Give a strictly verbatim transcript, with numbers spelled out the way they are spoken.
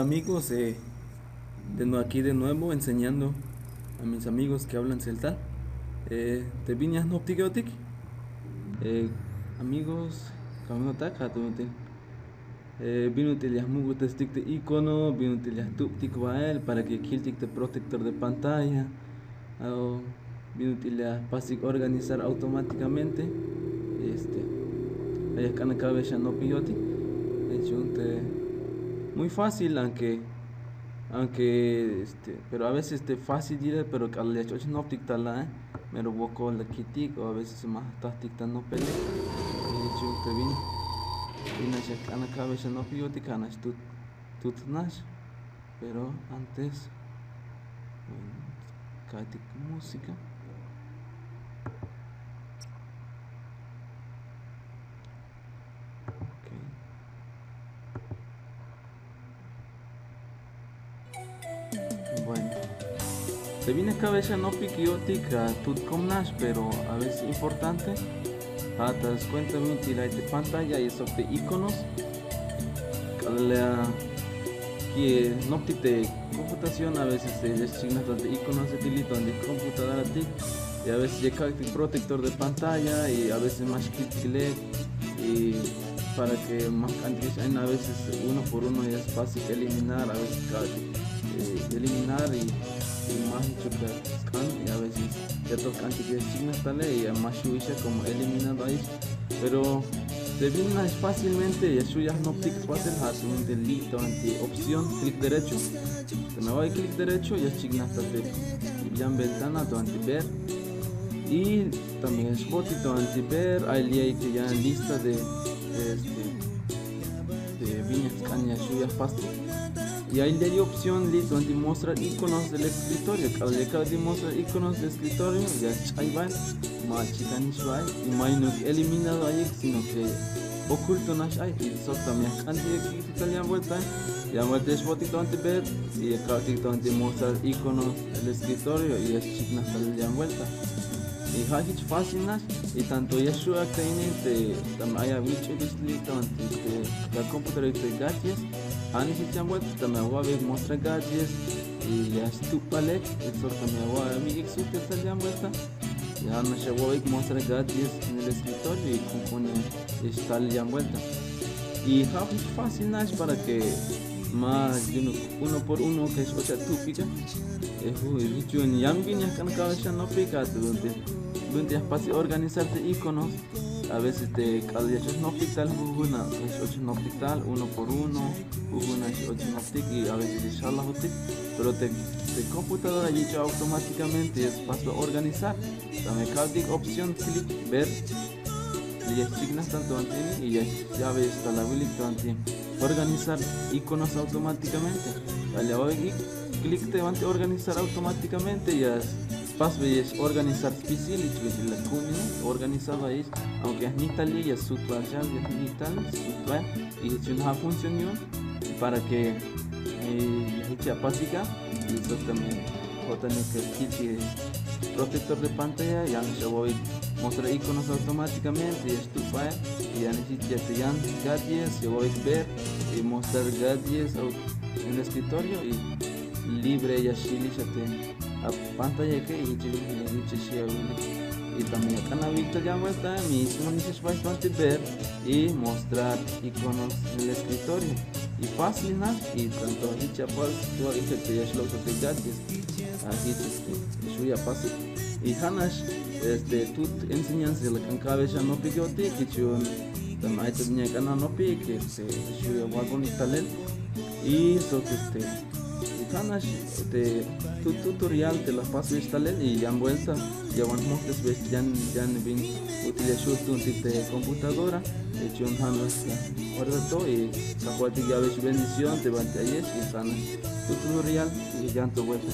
Amigos, eh, de nue-, aquí de nuevo enseñando a mis amigos que hablan tzeltal. Eh, te bin ya jnoptik yo'tik. Eh, amigos, kamion tak, ja' te bin ut'il. Eh, bin ut'il ya jmuk'ultestik te icono, bin ut'il ya jtuptik bael para que ya kiltik te protector de pantalla. O bin ut'il ya jpastik organizar automáticamente. Este, ay ya jk'an ak'abex anopik yo'tik. Jich yu'un te muy fácil, aunque, aunque, este, pero a veces te fácil yilel, pero k'alal ya x-och jnoptik tal a, eh, mero wokol la kiltik, o a veces ma jtajtik ta nopele. Jich yu'un te bin, bin nax ya jk'an ak'abex anopik yo'tik, ja' nax tut, tut nax. Pero antes, bueno, ka'tik música. Ok. Bueno. Te bin ak'abex anopik yo'tik a tut kom nax, pero a veces importante. Ja' ta skuenta bin ut'il ay te pantalla y sok te iconos. K'alal ya ki' jnoptik te computación, a veces, eh, ya xchiknaj tal te iconos te li' ta banti computadoratik, y a veces ya kak'tik protector de pantalla, y a veces ma xkiltik lek, y para que ma jk'antikix ayin, a veces uno por uno ya spasik eliminar, a veces kak'tik, eh, eliminar, y, y ma jichuk ya sk'an, y a veces ya to jk'antik ya xchiknaj tale, y ya ma xju'ix ya como eliminado ayix. Pero te bin nax fácilmente ya xju' ya jnoptik spasel, ja' te bin ut'il li' ta banti opción, clic derecho. Teme awa'bey clic derecho, ya xchiknaj ta te yan ventana ta banti ver. Y teme ya xbootik ta banti ver, ay li' ay te yan lista de, de, este, de bin ya jsk'an ya xju' ya jpastik. Y ay li' ay opción li' ta banti mostrar iconos del escritorio. K'alal ya kak'tik mostrar iconos del escritorio, ya xch'ay bael, ma chikanix bael, y ma yu'unuk eliminado ayik, sino que oculto nax ay. Y sok teme ya jk'antik ya kiltik tal yan vuelta, yan vuelta ya xbootik ta banti ver, y ya kak'tik ta banti mostrar iconos del escritorio, y ya xchiknaj tal yan vuelta. Y ja' jich fácil nax, y tanto ya xju' ak ta ini te, teme ay awich'ilix li' ta banti te la computadora te gadgets, ja' nax jich yan vuelta, teme awa'bey mostrar gadgets, y ya xtup'balek, y sok teme awa'bey sujtel tal yan vuelta, ya nax awa'bey mostrar gadgets en el escritorio, y como pone ya xtal yan vuelta. Y ja' jich fácil nax para que ma yu'unuk uno por uno que x-och atup'ik a. Eh, ju-, jich yu'un yan bin ya jk'an ak'abex anopik a te bin ut'il, bin ut'il ya jpasik organizar te iconos. A veces te k'alal ya x-och jnoptik tal, jujun a ya x-och jnoptik tal, uno por uno, jujun a ya x-och jnoptik, y a veces ya xjalajotik. Pero te, te computadora ya yich'oj automáticamente ya spasbey organizar. Teme kak'tik opción clic ver, ya xchiknaj tal ta banti ini, y ya, ya ya'bey ta la awilik ta banti organizar iconos automáticamente. K'alal ya awa'bey clic ta banti organizar automáticamente, ya spasbey ya x-organizar spisil, jich bit'il la ku'un ini, organizado ayix, aunque ya jnital li', ya sujt bael xan, ya jnital, sujt bael, y jich yu'un ja' función yu'un, para que, eh, ya jich ya apasik a, y sok teme jo'tanik kiltik protector de pantalla, ya nax awa'bey mostrar iconos automáticamente, ya xtup' bael, y ya nax jich ya te yan gadgets, ya awa'bey ver, y mostrar gadgets au-, en el escritorio, y libre ya xjilix a te apantallake, y jich, jich ya xi' awilik. Y teme ya ak'an awa'bey tal yan vuelta, mismo nix ya xbajix ta banti ver y mostrar iconos en el escritorio. Y fácil nax, y tanto jich ya apasik, te ya xlok' ta te gadgets. A jich, este, xju' ya apasik. Y ja' nax, este, tut enseñanza ya la ak'an ak'abex anopik yo'tik, jich yu'un teme ay ta bin ya ak'an anopik, este, xju' ya awalbonik talel. Y sok, este, y ja' nax te tu-, tutorial te la jpasbeyex talel, y yan vuelta ya wan jmojtesbeyex yan, yan bin ut'il ya xju' jtuuntik te computadora. Jich yu'un ja' nax la ora to, y Kajwaltik ya'beyex bendición te banti ayex, y ja' nax tu tutorial, y yan to vuelta.